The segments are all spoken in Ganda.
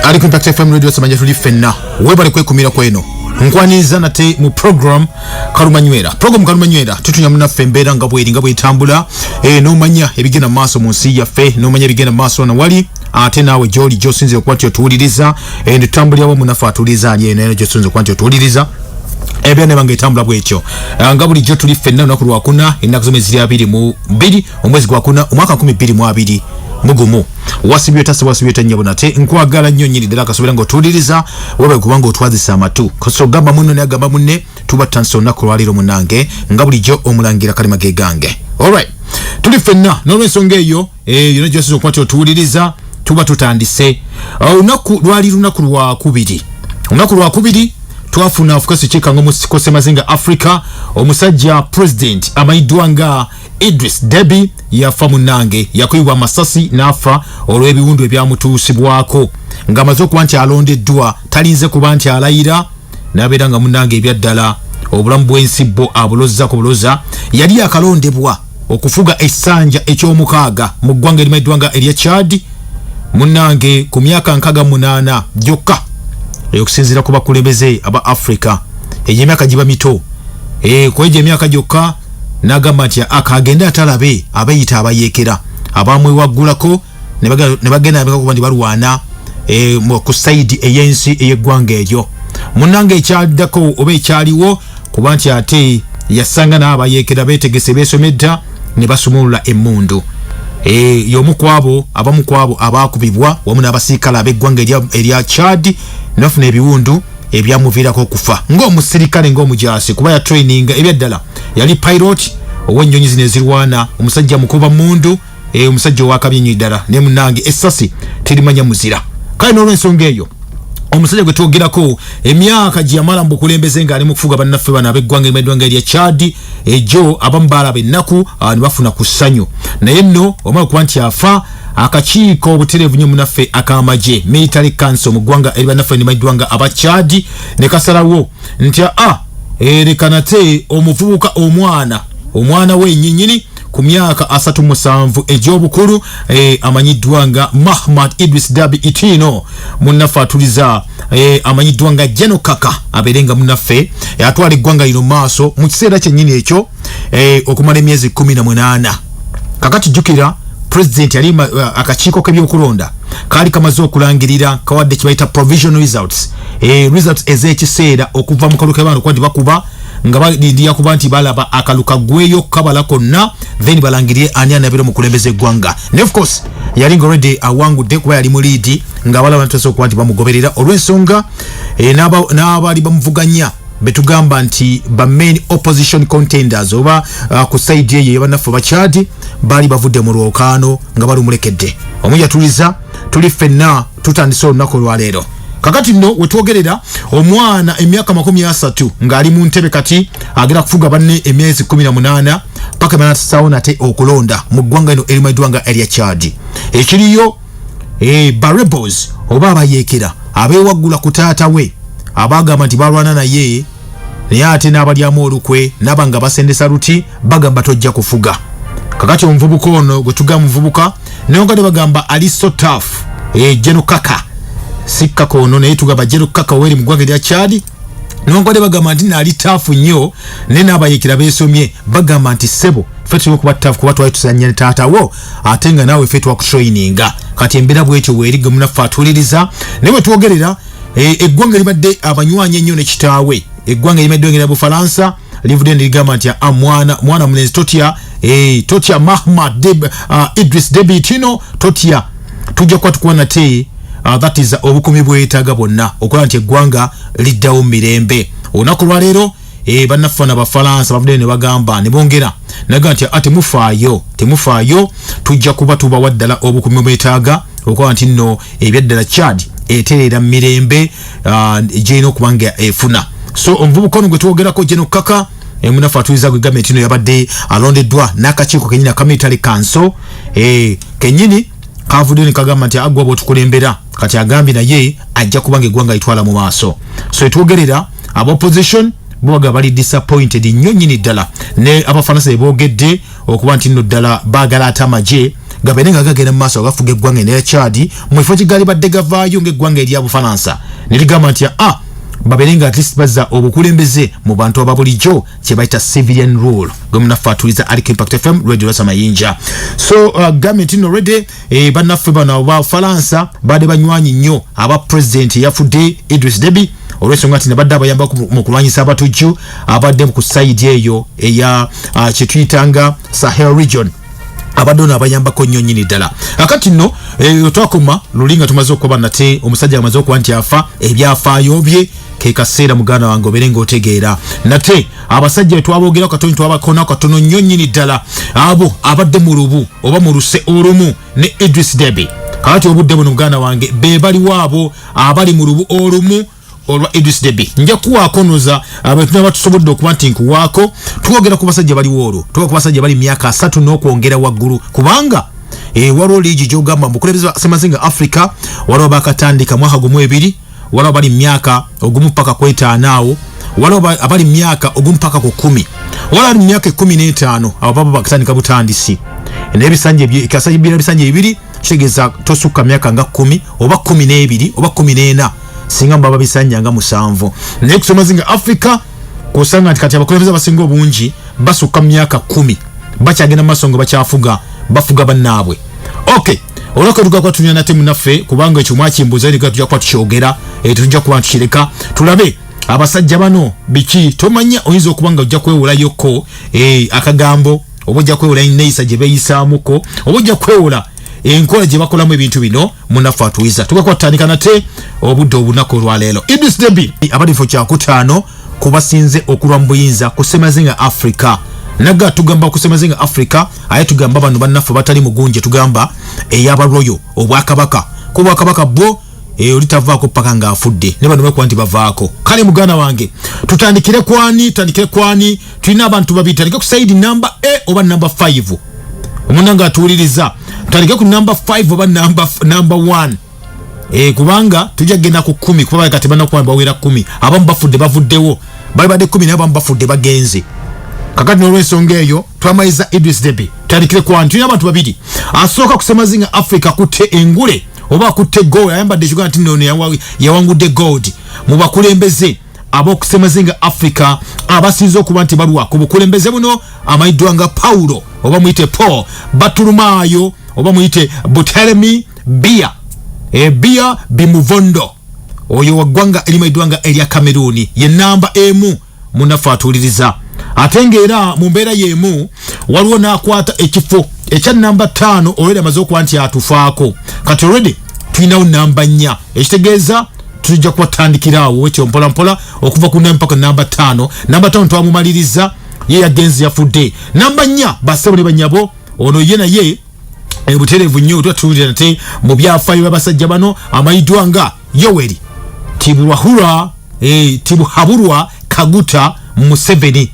Ali ku Impact FM Radio Samanya, tuli ffenna. Webale kwekumira kweno. Nkwaniriza nate mu program Kalumanywera. Program Kalumanywera tutunya munaffe embeera nga bweri, nga bwetambula, n'omanya ebigenda mu maaso mu nsi yaffe, n'omanya ebigenda mu maaso nawali ate naawe gyoli gyosinzire okuba nti otuwuliriza. Netutambulira wamu naffe atuwuliriza ali eno eno gyosinzire okuba nti otuwuliriza, ebeera neba nga etambula bwekyo. Nga bulijjo tuli ffenna olunaku lwakuna, ennaku z'omwezi ziri 22, omwezi gwakuna, omwaka 2021. Wasibye otase, wasibye otanyabo? Nate nkwagala nnyo nnyini ddala akasobera nga otuwuliriza. Webaye kubanga otwazisa amatu. So gamba munno naye agamba munne, tuba tutandise olunaku olwaleero munange, nga bulijjo omulangira kalima ge gange. Alright, tuli ffenna n'olwensonga eyo, yonna gyosinza okuba nti otuwuliriza, tuba tutandise. Olunaku lwali lunaku lwakubiri. Olunaku lwakubiri twafuna ofukasi kyekanga omusiko Semazinga Africa, omusajja president amanyiddwa nga Idris Deby yafa. Munnange yakubibwa amasasi n'afa olw'ebiwundu ebyamutuusibwako ng'amaze okuba nti alondeddwa. Talinze kuba nti alayira, n'abeera nga munnange ebyaddala obulamu bw'ensi bwo abuloza ku buloza. Yali akalondebwa okufuga essanja ekyomukaaga mu ggwanga erimanyiddwa nga erya Chad, munnange ku myaka 68 gyokka. Okusinziira ku bakulembeze aba Africa, egyo emyaka giba mito. Ku egyo emyaka gyokka n'agamba nti akagende atalabe abeeyita abayeekera abamwewaggulako ne bagenda kuba nti balwana ku side ey'ensi ey'eggwanga eryo. Munnange ekyaddako oba ekyaliwo kuba nti ate yasanga n'abayeekera beetegese, beesomedda, ne basumulula emmundu. Y'omu ku abo, abamu ku abo abaakubibwa wamu n'abasirikale ab'eggwanga erya Chad ne bafuna ebiwundu ebyamuviirako okufa ng'omusirikale, ng'omujaasi, kuba ya training ebyaddala yali pilot ow'ennyonyi zino ezirwana. Omusajja mukuba mundu, omusajja owakabi ennyo ddala, naye munange essasi terimanya muzira. Kale n'olwensonga eyo, omusajja gwe twogerako emyaka gye yamala mu bukulembeze ng'ali mu kufuga bannaffe bano ab'eggwanga erimanyiddwa erya Chad, ejo abamu baalaba ennaku, ne bafuna ku ssanyu. Naye nno omala okuba nti afa, akakiiko obutereevu nnyo munaffe ak'amagye, military council mu ggwanga eri bannaffe limanyiddwa nga aba Chad, ne kasalawo nti a leka nate omuvubuka omwana, omwana we nyinyini ku myaka 37 egy'obukulu, amanyiddwa nga Mahmad Idris Dabi Itino, munnaffe atuliza, amanyiddwa nga Jeno Kaka, abeere nga munnaffe atwala eggwanga lino maaso mu kiseera kyennyini ekyo, okumala emyezi 18. Kakati jjukira president yali akakiiko k'ebyokulonda kaali kamaze okulangirira, kawadde kibayita provisional results, results ez'ekiseera okuva mu kalulu k'abantu kuba nti bakuba nga balindira kuba nti balaba akalu kaggweyo kabala konna, then balangirire ani anabeera omukulembeze eggwanga. Ne of course yali nga already awangudde, kuba yali mu lead nga abalala bantu okuba nti bamugoberera olw'ensonga, n'abaali bamuvuganya betugamba nti ba main opposition contenders oba ku side eyo yabannaffe bakyadi baali bavudde mu lwokaano nga balumulekedde. Omuyatuliza tuli ffenna tutandise olunaku olwaleero. Kakati nno wetwogerera, omwana emyaka 30 ng'ali mu ntebe kati agenda kufuga banne emyezi 18 paka banatasawo nate okulonda mu ggwanga lino erimanyiddwa nga erya Chad. Ekiriyo, ba rebels oba abayeekera abeewaggula ku taata we, abagamba nti balwana naye, naye ate n'abalyamu olukwe naba nga basendesa luti, bagamba tojja kufuga. Kakati omuvubuka ono gwe tugamba muvubuka, naye nga bagamba ali so tough, Jeno Kaka, si Kaka ono, naye tugamba Jeno Kaka weri mu ggwanga erya Chad, newankubadde bagamba nti naali tough nnyo, naye n'abayeekera beesomye, bagamba nti ssebo, ffe tulina okuba tough kuba twali tuzannya ne taatawo, ate nga naawe ffe twakutraininga. Kati embeera bwetyo weeri. Gwe munaffe atuwuliriza, naye bwe twogerera, eggwanga libadde abanywanyi ennyo ne kitaawe, eggwanga erimaddwa ngeri Bufalansa, livudde nerigamba nti a mwana, mwana mulenzi totya, totya Mahmad Idris Deby Itno, totya, tujja kuba tukuwa nate, that is obukumi bwetaaga bwonna okulaba nti eggwanga liddawo mu mirembe. Olunaku lwaleero, bannaffe bano Abafalansa bavuddeyo ne bagamba, ne bongera naga nti a temufaayo, temufaayo, tujja kuba tubawa ddala obukumi bwetaaga okuba nti nno ebyaddala Chad etereera mu mirembe gyerina okuba nga efuna. So omuvubuka ono gwe twogerako, Jeno Kaka, munafu atuliza, gwe gavumenti ino yabadde alondeddwa n'akakiiko kenyini aka military council, kenyini kavuddeyo ne kagamba nti agwa bw'otukulembera. Kati agambye naye ajja kuba nga eggwanga litwala mu maaso. So etwogerera, aba opposition bo baga bali disappointed nnyo nnyini ddala ne Abafalansa beboogedde okuba nti nno ddala baagala ate amagye. Gabeere nga gagenda mu maaso agafuga eggwanga erya Chad mu kifo kigali badde gavaayo ng'eggwanga erya Bufalansa ne ligamba nti babeere nga at least bazza obukulembeze mu bantu aba bulijjo, kye bayita civilian rule. Gwe munaffe atuliza ali ku Impact FM Radio Lwasa Mayinja. So gavumenti nno already bannaffe bano abafalansa badde banywanyi nnyo aba president eyafudde Idris Deby, olw'ensonga nti nabadde abayamba mu kulwanyisa abatujju abadde ku side eyo eya kyetuyitanga Sahel region. Abadde ono abayambako nnyo nnyini ddala. Akati nno twakoma luli nga tumaze okuba nate omusajja amaze okuba nti afa, ebyafaayo bye ke kaseera muganda wange obeere ng'otegeera nate abasajja betwabogerako katono, twabakona katono nnyo nnyini ddala, abo abadde mu lubu oba mu luse olumu ne Idris Deby. Kakati obudde buno muganda wange be baliwo abo abali mu lubu olumu olwa Idris Deby. Nja kuwaako noza tunaba tusobodde okuba nti nkuwaako. Twogera ku basajja baliwo olwo, twogera ku basajja bali myaka 30 n'okwongera waggulu, kubanga waliwo liigi gyogamba mukulembeze wa Semazinga Africa, waliwo bakatandika mwaka gumu ebiri, waliwo abali myaka ogumu paka 50 awo, waliwo abali myaka ogumu paka ku 10, waliwo abali myaka 15, abo baba bakatandika butandisi. Naye ebisanja bibiri kitegeeza tosukka myaka nga 10 oba 12 oba 14, singa mbaba bisanja nga 7. Naye kusoma zinga Africa kusanga nti kati abakulembeze abasinga obungi basukka myaka 10, bakyagenda mu maaso nga bakyafuga, bafuga bannaabwe. Okay, olwako tugenda kuba tunywa nate munaffe, kubanga ekyo mwakimbuuza, era tujja kuba tukyogera, tujja kuba tukireka tulabe abasajja bano biki. Tomanya, oyinza okuba nga ojja kwewolayoko akagambo, oba ojja kwewola enneeyisa gye beeyisaamuko, oba ojja kwewola enkola gye bakolamu ebintu bino. Munaffe atuwiza tugenda kuba tutandika nate obudde obunaku olwaleero. Idris Deby abali kifo kyakutaano kubasinze okulwa mu buyinza ku Semazinga Africa. Naga tugamba ku Semazinga Africa, aye tugamba bano bannaffe batali mugunje, tugamba ey'abalwoyo obwakabaka, ku bwakabaka bwo oli tavaako paka ng'afudde, ne bano bekuba nti bavaako. Kale muganda wange tutandikire kwani? Tutandikire kwani? Tulina abantu babiri. Tutandike ku side namba a oba namba 5? Omuna nga atuwuliriza, tutandike ku namba 5 oba namba 1? Kubanga tujja kugenda ku 10, kuba kati banakuba bawera 10, abamu bafudde bavuddewo, bali badde 10, naye abamu bafudde bagenze. Kakati n'olwensonga eyo twamaliza Idris Deby, tutandikire kwani? Tulina abantu babiri. Asooka ku Semazinga Africa akutte engule oba akutte gold, ayambadde ekigaa nti nono yawangudde gold mu bakulembeze ab'okusemazinga Africa abasinze okuba nti balwa ku bukulembeze buno, amanyiddwa nga Paulo oba muyite Paul Batulumaayo oba muyite Buteremi Bia, Bia Bimuvondo, oyo waggwanga erimanyiddwa nga erya Cameroon, ye namba 1 munaffe atuuliriza. Ate ng'era mu mbeera y'emu waliwo n'akwata ekifo ekya namba 5, olwedi amaze okuba nti atufaako. Kati already tulinawo namba 4, ekitegeeza tujja kubatandikira awo wetyo mpola mpola okuva ku namba paka namba 5. Namba 5 twamumaliriza, ye yagenze yafudde. Namba 4, basebo ne banyabo, ono ye naye butereevu nnyo tuwulira nate mu byafaayo by'abasajja bano, amanyiddwa nga Yoweri Tibuhaburwa, Tibuhaburwa Kaguta Museveni,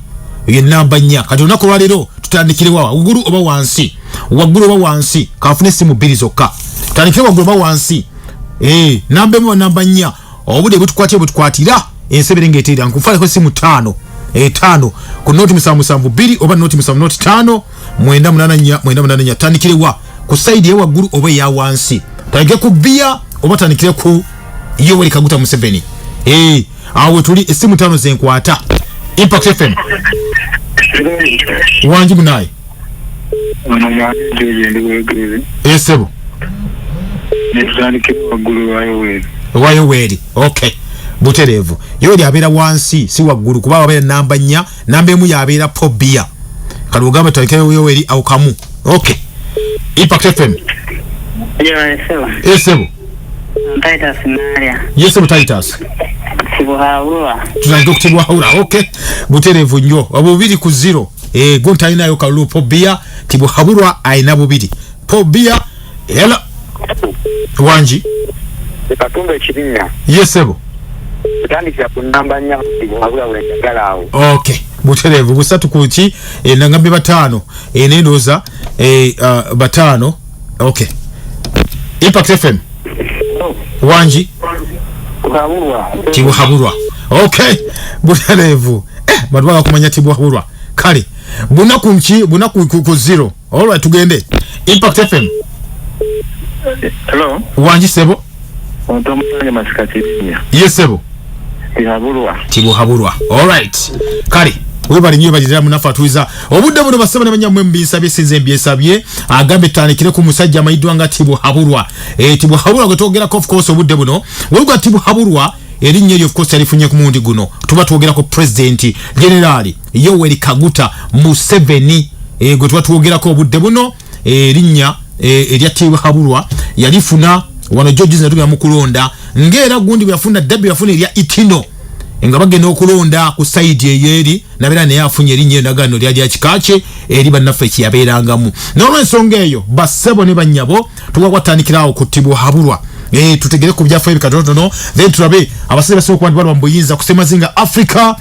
ye namba 4. Kati olunaku olwaleero tutandikire wa? Waggulu oba wansi? Waggulu oba wansi? Kanfune essimu 2 zokka. Tutandikire waggulu oba wansi? Namba 1 namba 4. Obudde butukwatira butukwatira, ensebere ng'eteera. Nkufaanako essimu 5, 5 ku 0 7 7 2 oba 0 7 0 5 9 8 4 9 8 4. Tutandikire wa? Ku side eyawaggulu oba eya wansi? Tutandikire ku Bia oba tutandikire ku Yoweri Kaguta Museveni? Awo tuli, essimu 5 zenkwata. Impact FM, wangi munaye? Esebo. Netutandikira waggulu wa Yoweri. Wa Yoweri, okay, butereevu. Yoweri abeera wansi, si waggulu, kuba abeera namba 4, namba 1 yabeera Paul Biya. Kati ogamba tutandikire Yoweri awo kamu. Okay, Impact FM. Esebo. Titus Nalya. Yesebo Titus. Tibuhaburwa. Tutandike okutibwahura. Okay, butereevu nnyo. 2-0. Gwo ntalinayo kalulu. Paul Biya, Tibuhaburwa alina 2, Paul Biya era wangi. Katumba ekirinnya. Yesebo. Kutandikira ku namba 4, Tibuhaburwa wenjagala awo. Okay, butereevu. 3 ku ki? Nangambye 5, nendowooza 5. Okay, Impact FM, wangi? Tibuhaburwa. Tibuhaburwa, okay, butereevu. Bantu baga kumanya Tibuhaburwa. Kale 4 ku ki? 4 ku 0. Alright, tugende. Impact FM. Hello. Wangi sebo. Omuntu masika kirinya. Yes sebo. Tihabulwa. Tibuhabulwa. All right. Kale webali nnyo balirira munafu atuiza obudde buno basaba ne banyamwe mbinsabye sinze mbyesabye agambe tutandikire ku musajja amayiddwa nga Tibuhaburwa. Tibuhaburwa gwe twogerako of course obudde buno waliwo Tibuhaburwa erinnya eryo of course yalifunye ku mundi guno tuba twogerako President General Yoweri Kaguta Museveni gwe tuba twogerako obudde buno erinnya erya Tibuhaburwa yalifuna wano George natugenda mu kulonda ng'era gundi bwe yafuna Debbie yafuna erya Itino nga bagenda okulonda ku sayidi eyeri nabeera naye afunye erinnya endagaano lyali lya kika kye eri bannaffe kyeyabeerangamu. N'olwensonga eyo bassebo ne bannyabo tugwa kwatandikirawo ku Tibuhaburwa tutegere ku byaffe ebikatonotono then tulabe abasajja basobola okuba nti balwa mu buyinza ku Ssemazinga Africa.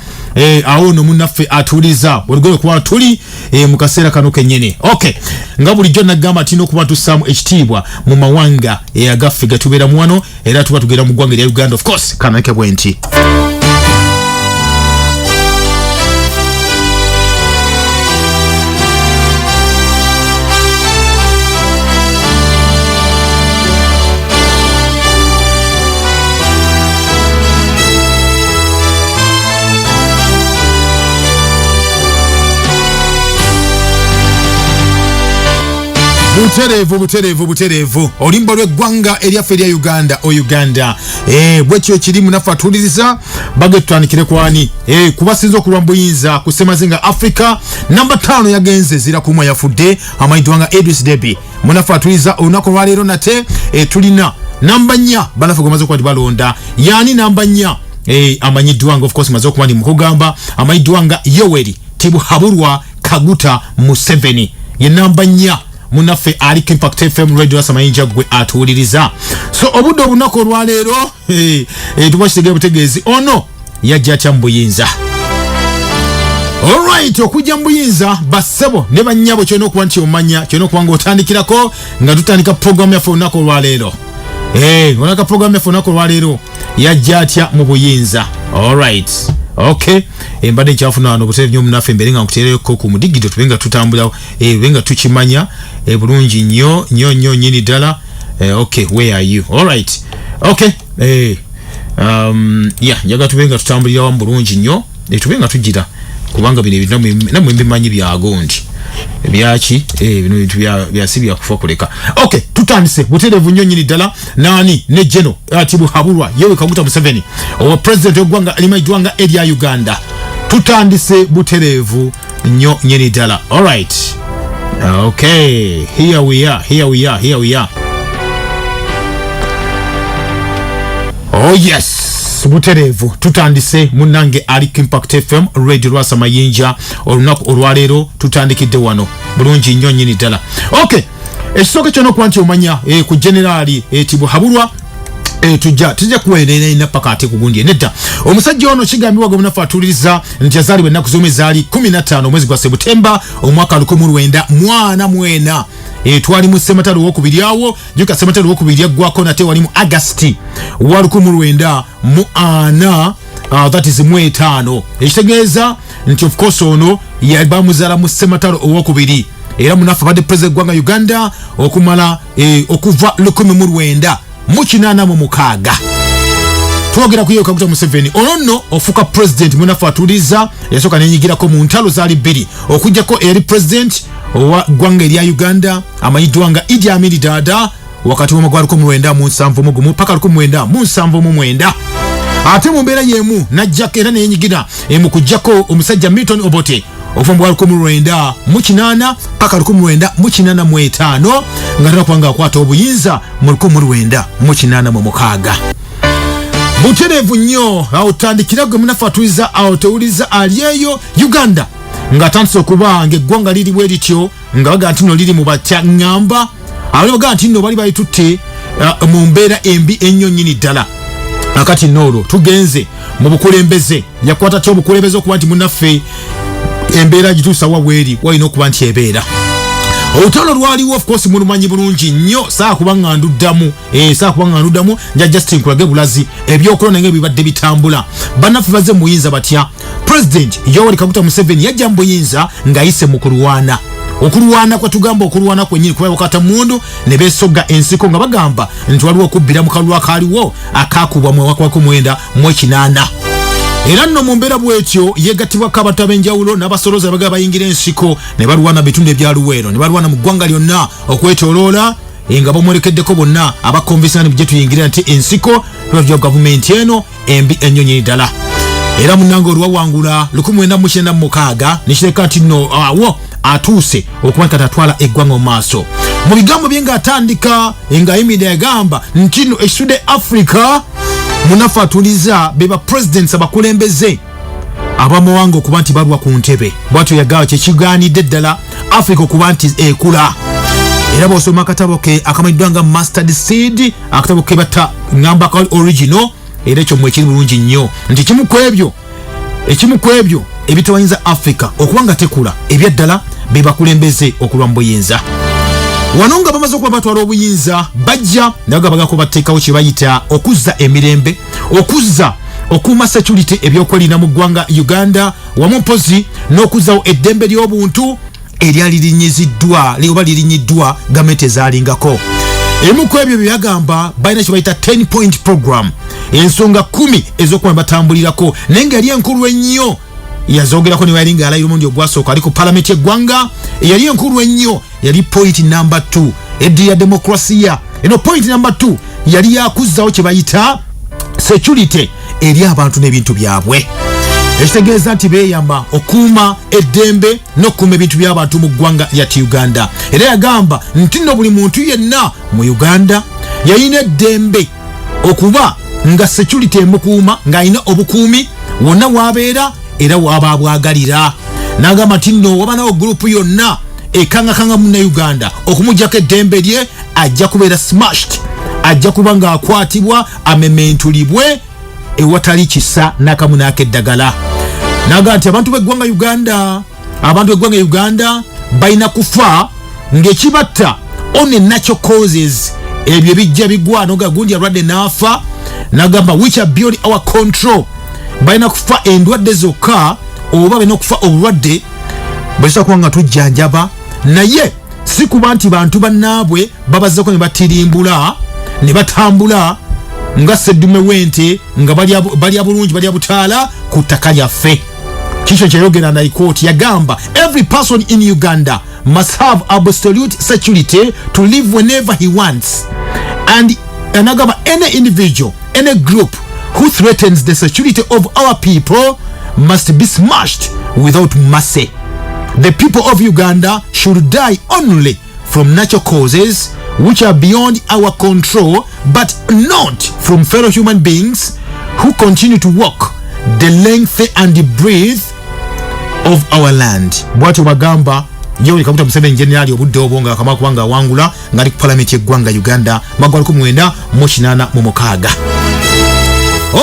Awo nno munnaffe atuuliza olugero kuba tuli mu kaseera kano kennyini. Okay, nga bulijjo nagamba tulina okuba tussaamu ekitiibwa mu mawanga agaffe getubeeramu wano era tuba tugenda mu ggwanga erya Uganda of course kanake bwe nti. Butereevu butereevu butereevu olimba lw'eggwanga eryaffe erya Uganda o Uganda bwekyo kiri munaffe atuuliriza bage tutandikire kwani kubasinza okulwa mu buyinza ku Ssemazinga Africa. Namba 5 yagenze zira kumwa yafudde amanyiddwa nga Idris Deby. Munaffe atuuliriza olunaku olwaleero nate tulina namba 4 bannaffe gwe bamaze okuba nti balonda yaani namba 4 amanyiddwa nga of course maze okuba ndi mukugamba amanyiddwa nga Yoweri Tibuhaburwa Kaguta Museveni ye namba 4 munaffe ali ku Impact FM Radio Asamayinja gwe atuwuliriza. So obudde obunaku olwaleero tuba kitegere butegeezi ono yajja atya mu buyinza. Alright, okujja mu buyinza bassebo ne bannyabo kyolina okuba nti omanya kyolina okuba ng'otandikirako nga tutandika programu yaffe olunaku olwaleero. Olaka programu yaffe olunaku olwaleero yajja atya mu buyinza. Alright. Okay, mbadde nkyafuna wano obutereevu nnyo munnaffe mbeere nga nkuteereko ku mudigito tube nga tutambula tube nga tukimanya bulungi nnyo nnyo nnyo nnyini ddala. Okay, where are you? Alright. Okay. Yeah, njagala tube nga tutambulira wamu bulungi nnyo tube nga tugira kubanga bino ebintu nammwe mbimanyi byagondi byaki bino bintu bya si byakufa kuleka. Okay, tutandise butereevu nnyo nnyini ddala nani ne Geno Tibuhaburwa Yoweri Kaguta Museveni owa president w'eggwanga limanyiddwa erya Uganda. Tutandise butereevu nnyo nnyini ddala. Alright. Okay, here we are, here we are, here we are. Oh yes, butereevu tutandise munnange ali ku Impact FM Radio Lwasa Mayinja olunaku olwaleero tutandikidde wano bulungi nnyo nnyini ddala. Okay, ekisooka kyonna okuba nti omanya ku Generali Tibuhaburwa tujja kuweerera paka ate ku gundi nedda. Omusajja ono kigambibwa gwe munaffe atuuliriza nti yazaalibwa ennaku z'omwezi zaali 15 omwezi gwa Sebutemba omwaka 1944. Twali mu Ssematalo owokubiri awo jjuka Ssematalo owokubiri yaggwako nate wali mu Agasti wa 1904 that is mu 5 ekitegeeza nti of course ono bamuzaala mu Ssematalo owokubiri era munaffe abadde president gwanga Uganda okumala okuva 1986. Twogera ku Yoweri Kaguta Museveni ono nno ofuuka president munaffe atuuliza yasooka nenyigirako mu ntalo zaali bbiri okuggyako eyali president owa ggwanga erya Uganda amanyiddwa nga Idi Amin Dada wakati w'omwaka gwa 1971 paka 1979. Ate mu mbeera y'emu najjako era neyenyigira mu kuggyako omusajja Milton Obote okuva mu 1980 paka 1985 nga tera kubanga akwata obuyinza mu 1986. Butereevu nnyo awo tutandikira gwe munaffe atuuliza awo tewuliza ali eyo Uganda ng'atandise okuba ng'eggwanga liri bwe lityo nga baga nti nno liri mu batyaŋŋamba abali baga nti nno bali balitutte mu mbeera embi ennyo nnyini ddala. Akati nno olwo tugenze mu bukulembeze yakwata ki obukulembeze okuba nti munnaffe embeera gituusa wa bweri walina okuba nti ebeera. Olutalo lwaliwo of course mulumanyi bulungi nnyo saakuba nga nduddamu saakuba nga nduddamu nja Justin Kulage bulazi ebyokulonda ng'ebibadde bitambula. Bannaffe bazze mu buyinza batya? President Yoweri Kaguta Museveni yajja mu buyinza ng'ayise mu kulwana. Okulwana kwetugamba okulwana kwennyini kuba bakata mundu ne beesogga ensiko nga bagamba nti waliwo okubbira mu kalulu akaaliwo akaakubwa mu mwaka wa 1980. Era nno mu mbeera bwetyo yegattibwako abantu ab'enjawulo n'abasolooza abaga bayingira ensiko ne balwana mu bitundu ebya Luweero ne balwana mu ggwanga lyonna okwetoloola, nga bamwolekeddeko bonna abakonvesani gye tuyingira nti ensiko tuba gavumenti eno embi ennyo nyini ddala. Era munnange olwawangula 1996 nekireka nti nno awo atuuse okuba nti atatwala eggwanga mu maaso. Mu bigambo bye ng'atandika ng'ayimiridde yagamba nti nno ekisudde Africa munaffe atuliza be ba presidents abakulembeze abamawanga okuba nti balwa ku ntebe. Bwatyo yagamba kyekigaanidde ddala Africa okuba nti ekula. Era bw'osoma akatabo ke akamanyiddwa nga Mustard Seed, akatabo ke bata ngamba kali original, era ekyo mwe kiri bulungi nnyo nti ekimu ku ebyo ebitawanyiza Africa okuba nga tekula ebyaddala be bakulembeze okulwa mu buyinza. Wano nga bamaze okuba batwala obuyinza bajja naga bagako bateekawo kye bayita okuzza emirembe, okuzza okuuma security ebyokwerinda mu ggwanga Uganda, wamu mpozi n'okuzzawo eddembe ly'obuntu eryali linyiziddwa oba lirinyiddwa gavumenti ezaalingako. Ebimu ku ebyo bye yagamba balina kye bayita 10 point program, ensonga 10 ez'okuba batambulirako, naye nga yali enkulu ennyo yazoogerako ne yali ng'alayira omulundi ogwasooka ali ku palamenti y'eggwanga. Eyali enkulu ennyo yali point number 2 eddi ya demokrasiya. Eno point number 2 yali yakuzzawo kye bayita security eri abantu n'ebintu byabwe, ekitegeeza nti beeyama okuuma eddembe n'okukuuma ebintu by'abantu mu ggwanga lya Uganda. Era yagamba nti nno buli muntu yenna mu Uganda yalina eddembe okuba nga security emukuuma, ng'alina obukuumi wonna w'abeera era w'aba abwagalira. N'agamba nti nno wabanawo gurupu yonna ekangakanga munnauganda okumugjako eddembe lye, ajja kubeera smashed, ajja kuba ng'akwatibwa amementulibwe ewatali kisa n'akamu n'akeddagala. N'agamba nti abantu b'eggwanga Uganda, abantu b'eggwanga Uganda balina kufa ng'ekibatta only natural causes, ebyo ebijja bigwa noga gundi alwadde n'afa. N'agamba which are beyond our control, balina kufa endwadde zokka oba balina okufa obulwadde bwe tusobola kuba nga tujjanjaba, naye si kuba nti bantu bannaabwe babazzeko ne batirimbula ne batambula nga seddume w'ente nga balya bulungi balya butaala ku ttaka lyaffe. Kikyo kyeyogera na quote, yagamba every person in Uganda must have absolute security to live whenever he wants, and anagamba any individual, any group who threatens the security of our people must be smashed without mercy. The people of Uganda should die only from natural causes which are beyond our control, but not from fellow human beings who continue to walk the length and the breadth of our land. Bwatyo bagamba Yoweri Kaguta Museveni generali obudde obwo nga akamala kubanga awangula ng'ali ku palamenti y'eggwanga Uganda mwaka 1986.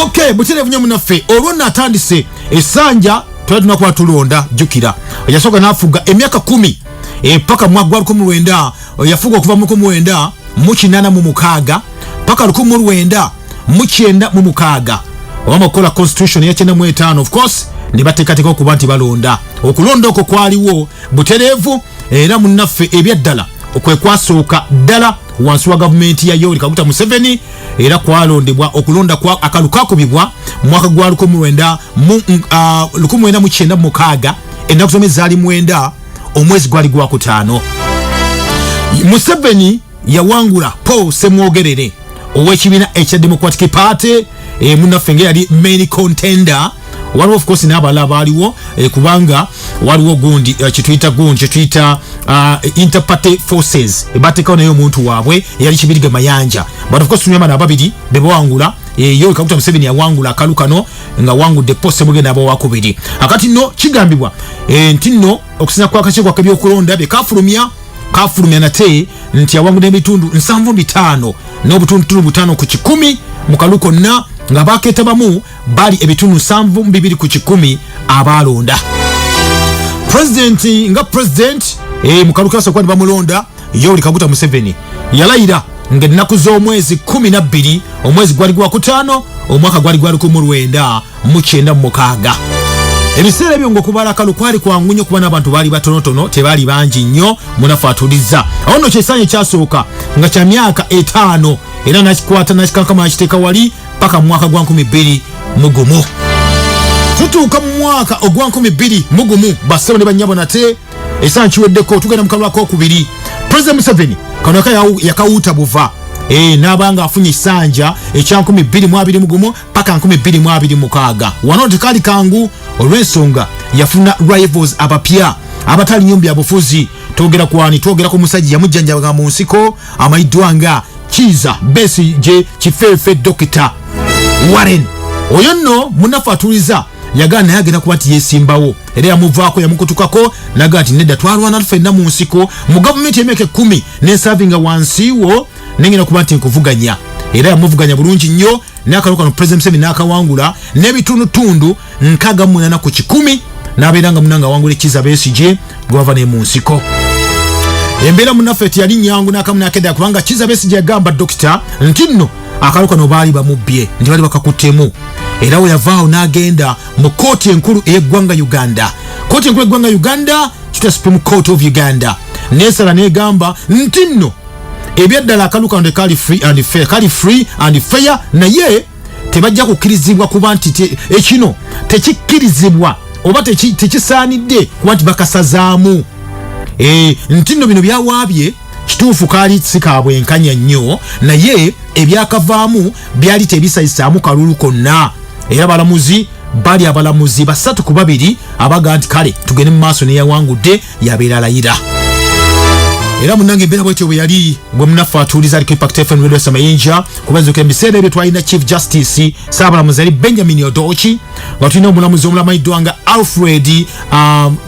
Okay, butereevu nnyo munnaffe. Olwo nno atandise essanja twali tunakuba tulonda, jjukira yasooka n'afuga emyaka 10 paka mwaka gwa 1900, yafuga okuva mu 1986 paka 1996 obama okukola constitution ya 95, of course ne bateekateeka okuba nti balonda. Okulonda okwo kwaliwo butereevu era munnaffe ebyaddala kwe kwasooka ddala wansi wa gavumenti ya Yoweri Kaguta Museveni, era kwalondebwa okulonda kwa akalu kakubibwa mwaka gwa 1996, ennaku z'omwezi zaali 9, omwezi gwali gwakutaano. Museveni yawangula Paul Semwogerere ow'ekibiina ekya Democratic Party, munnaffe nga yali main contender. Waliwo of course n'abalala baaliwo, kubanga waliwo gundi kyetuyita gundi kyetuyita interparty forces bateekawo naye omuntu waabwe eyali Kibirige Mayanja, but of course tunyama n'ababiri be bawangula. Yoweri Kaguta Museveni yawangula akalu kano nga wangudde Paul Semwogerere n'aba wakubiri. Akati nno kigambibwa nti nno okusinza kwa akakiiko ak'ebyokulonda bye kafulumya nate nti awangudde ebitundu 75.5 ku kikumi mu kalu konna, nga bakeetabamu bali ebitundu 72 ku kikumi abaalonda pulezidenti nga pulezidenti. Mu kalu kasooka ne bamulonda, Yoweri Kaguta Museveni yalayira ng'ennaku z'omwezi 12, omwezi gwali gwakutaano, omwaka gwali gwa 1996. Ebiseera ebyo ngaokubala akalu kwali kwangu nnyo kuba n'abantu baali batonotono, tebaali bangi nnyo. Munafe atuliza awo nno kyesanja ekyasooka nga kya myaka 5, era nakikwata nakikankama nakiteeka wali paka mu mwaka gwa 2001. Tutuuka mu mwaka ogwa 2001, bassebo ne bannyabo, nate ekisanja kiweddeko, tugenda mu kalulu akokubiri. President Museveni kano yakawuuta buva n'aba nga afunye ekisanja ekya 2021 paka 2026. Wano tekaali kangu olw'ensonga yafuna rivals abapya abatali nnyo mu byabufuzi. Twogera kwani? Twogera ku musajja yamujjanjabaga mu nsiko amanyiddwa nga Kiiza Besigye Kifeefe Dokita Warren. Oyo nno munnaffe atuliza yagala naye agenda kuba nti yesimbawo, era yamuvaako yamukutukako nagaa nti nedda, twalwana ffenna mu nsiko mu gavumenti emyaka 10 nensavinga wansi wo, nengenda kuba nti nkuvuganya. Era yamuvuganya bulungi nnyo n'akalulu kano President Museveni n'akawangula n'ebitundutundu 68%, n'abeera nga munanga awangula Kiiza Besigye gwava ne mu nsiko. Embeera munnaffe teyali nyangu n'akamu n'akedda, kubanga Kiiza Besigye yagamba dokita nti nno akalulu kano baali bamubbye, nti baali bakakuttemu. Era we yavaawo n'agenda mu kooti enkulu ey'eggwanga Uganda. Kooti enkulu y'eggwanga Uganda kita Supreme Court of Uganda nesala negamba nti nno ebyaddala akalulu kano tekali free and fair, kali free and fair, naye tebajja kukkirizibwa kuba nti ekino tekikkirizibwa oba tekisaanidde kuba nti bakasazaamu. Nti nno bino byawaabye kituufu kaali si kabwenkanya nnyo, naye ebyakavaamu byali tebisayisaamu kalulu konna. Era abalamuzi bali abalamuzi 3-2 abaga nti kale tugende mu maaso, neyawangudde yabeera alayira. Era munange embeera bwetyo bwe yali. Gwe munaffe atuuliza aliko Impact FM Radio Samayinja kubazuka. Ebiseera ebyo twalina Chief Justice, saabalamuzi yali Benjamin Odoki, nga tulina omulamuzi omulala nga Alfred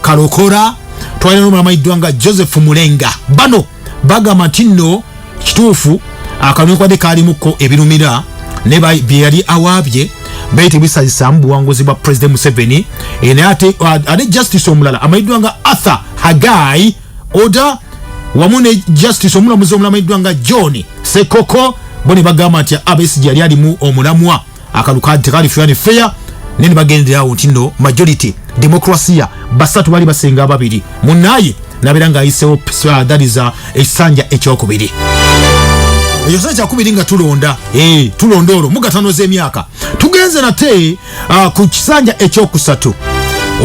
Kalokora, twalina n'omulala nga Joseph Mulenga. Bano bagamba nti nno kituufu akalulu kaalimuko ebirumira, ne bye yali awaabye baye tebisazisaamu buwanguzi bwa President Museveni. Naye ate justice omulala amanyiddwa nga Arthur Hagai Oda wamu ne justice omulamuzi omulala amanyiddwa nga John Sekoko, bo ne bagamba nti Besigye yali alimu omulamwa, akalulu tekali fair and fair, naye ne bagenderawo nti nno majority demokrasiya basatu bali basenga babiri, munaye nabeera ng'ayisewo. That is ekisanja ekyokubiri. Ekyo kisanja kyakubiri nga tulonda, tulonda olwo mugatano z'emyaka. Tugenze nate ku kisanja ekyokusatu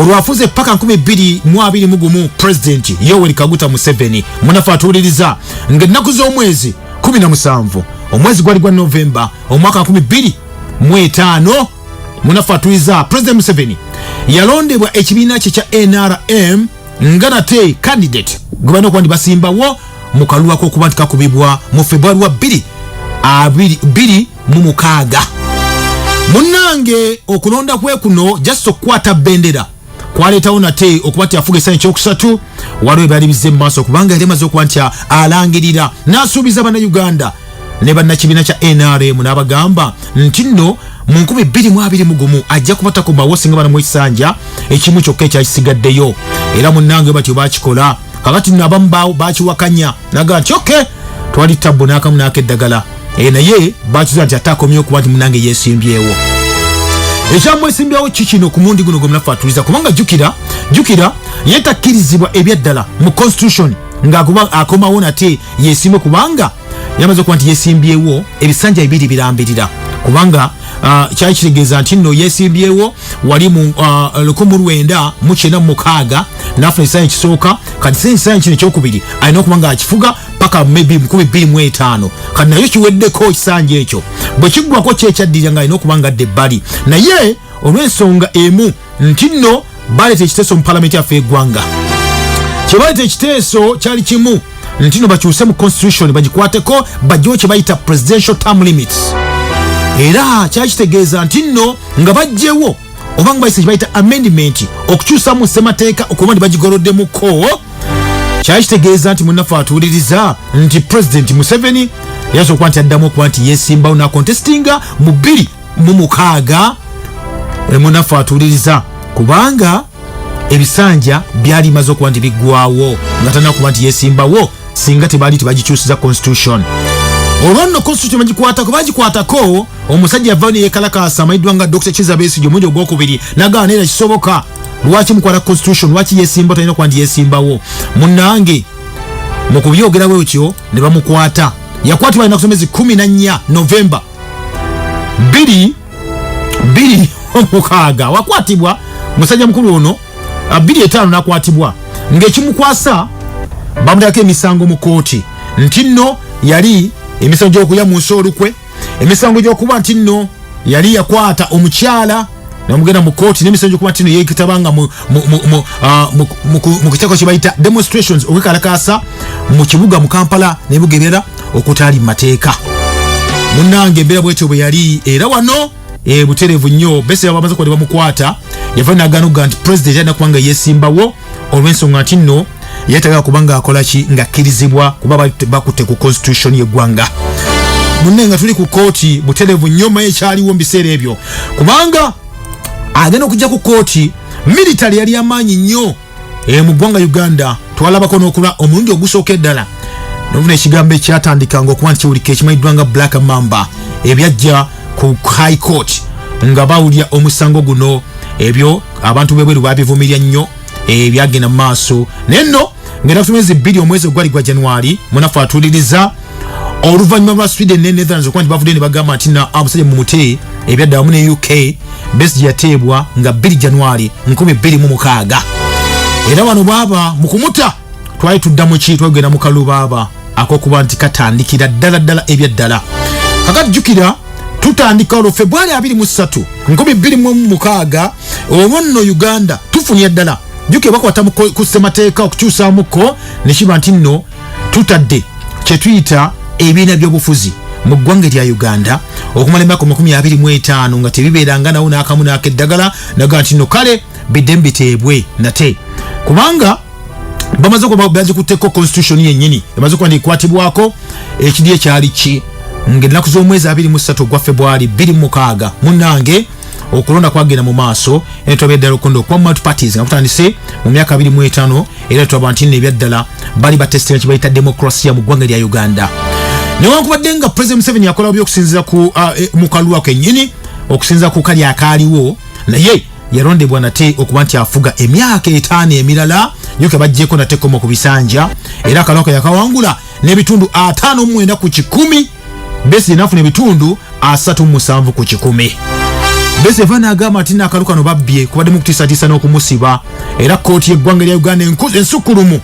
olwafuze paka 2021 President Yoweri Kaguta Museveni. Munafe atuwuliriza, ng'ennaku z'omwezi 17, omwezi gwali gwa Novemba, omwaka 2005, munafe atuwuliriza, President Museveni yalondebwa ekibiina kye kya NRM nga nate candidate gwe balina okuba nti basimbawo mu kalulu ak'okuba nti kakubibwa mu February wa 2026. Munnange, okulonda kwe kuno just okukwata bendera kwaleetawo nate okuba nti afuga essanyu ekyokusatu. Waliwo ebyali bizze mu maaso, kubanga yali amaze okuba nti alangirira n'asuubiza Bannayuganda ne bannakibiina kya NRM n'abagamba nti nno mu 2021 ajja kuba takomawo singa banamu ekisanja ekimu kyokka ekyakisigaddeyo. Era munnange batyo bakikola. Kakati nno abamu bakiwakanya naga nti okay, twali tabbu n'akamu n'akeddagala. Naye bakizuula nti ate akomyewo kuba nti munange yeesimbyewo. Ekyamwesimbyawo kikino ku mundi guno gwe munaffe atuliza, kubanga jjukira ye takkirizibwa ebyaddala mu constitution ng'akuba akomawo nate yeesimbe, kubanga yamaze okuba nti yeesimbyewo ebisanja bibiri birambirira, kubanga kyali kitegeeza nti nno yeesimbyewo wali mu 1996 n'afuna ekisanja ekisooka. Kati ekisanja kino ekyokubiri alina okuba nga akifuga paka maybe 2005. Kati naye kiweddeko ekisanja ekyo, bwe kiggwako kyekyaddirira nga alina okuba nga adda ebbali. Naye olw'ensonga emu nti nno baleeta ekiteeso mu palamenti yaffe eggwanga, kyebaleeta ekiteeso kyali kimu nti no bakyuse mu constitution, bagikwateko, bajjewo kye bayita presidential term limits. Era kyali kitegeeza nti nno nga bajjewo oba nga bayise kye bayita amendment okukyusa mu ssemateeka okuba nti bagigoloddemuko, kyali kitegeeza nti munnaffe atuwuliriza nti President Museveni yasobola okuba nti addamu okuba nti yesimbawo nakontestinga mu 2006. Munnaffe atuwuliriza, kubanga ebisanja byali bimaze okuba nti biggwawo nga talina kuba nti yesimbawo singa tebaali tebagikyusiza constitution. Olwo nno constitution bagikwatako, bagikwatako, omusajja yavayo neyekalakasa amanyiddwa nga Dr Kiza Besigye omulundi ogwokubiri nagamba neera kisoboka. Lwaki mukwata constitution? Lwaki yesimba? Talina kuba nti yesimbawo. Munnange, mu kubyogera bwetyo ne bamukwata. Yakwatibwa alina kusoma ezi 14 Novemba 2026. Wakwatibwa musajja mukulu ono 25 nakwatibwa, ng'ekimukwasa bamuteekako emisango mu kooti nti nno yali emisango gy'okulya mu nsi olukwe, emisango gy'okuba nti nno yali yakwata omukyala namugenda mu kooti, n'emisango gy'okuba nti nno yeekitabanga mu kikyako kye bayita demonstrations, okwekalakaasa mu kibuga mu Kampala n'ebibuga ebirala okutaali mu mateeka. Munnange, embeera bwetyo bwe yali. Era wano butereevu nnyo bese bamaze kuba bamukwata, yava naganuga nti president alina kuba nga yesimbawo olw'ensonga nti nno yeetagala kuba nga akola ki, ng'akkirizibwa kuba bakutte ku constitution y'eggwanga. Munne, nga tuli ku kooti butereevu nnyo, maye ekyaliwo mu biseera ebyo, kubanga agenda okujja ku kooti, military yali amaanyi nnyo mu ggwanga Uganda. Twalabako n'okulwa omulundi ogusooka eddala nofuna ekigambo ekyatandikanga okuba nti kiwulika ekimanyiddwa nga Black Mamba, ebyajja ku High Court nga bawulya omusango guno. Ebyo abantu bebweru babivumirya nnyo ebyagenda mu maaso. Naye nno ngenda ku 2 omwezi ogwali gwa January, munafu atuuliriza, oluvannyuma lwa Sweden ne Netherlands okuba nti bavudde ne bagamba nti na omusajja mumute, ebyadda wamu ne UK. Besigye yateebwa nga 2 January 2006. Era wano baaba mu kumuta twali tudda mu ki, twagenda mu kalubaaba akokuba nti katandikira ddala ddala ebyaddala. Kakati jjukira tutandika olwo Febwali 23 2006. Olwo nno Uganda tufunye ddala, jjukira bakwata ku ssemateeka okukyusaamuko nekiba nti nno tutadde kyetuyita ebibiina by'obufuzi mu ggwanga erya Uganda okumala emyaka 25 nga tebibeeranga nawo n'akamu n'akeddagala, naga nti nno kale biddemu biteebwe nate, kubanga bamaze okuba bagikutteko constitution yennyini emaze okuba ntikwatibwako. Ekidi ekyali ki ng'ennaku z'omwezi 23 ogwa Febwali 26, munnange, okulonda kwagenda mu maaso. Era twabye ddala okulonda okwa multi parties nga kutandise mu myaka 25. Era twaba nti nno ebyaddala bali batestinga kye bayita demokrasiya mu ggwanga lya Uganda, newankubadde nga President Museveni yakola bubi okusinziira ku mu kalulu kennyini, okusinziira ku kali akaaliwo. Naye yalondebwa nate okuba nti afuga emyaka 5 emirala, yoke bajjeko nate komo ku bisanja. Era akalulu yakawangula n'ebitundu 59%. Besigye nafuna ebitundu 37%. Besigye eva n'agamba nti n'akalulu kano babbye, kubaddemu okutiisatiisa n'okumusiba. Era kkooti y'eggwanga lya Uganda ensukkulumu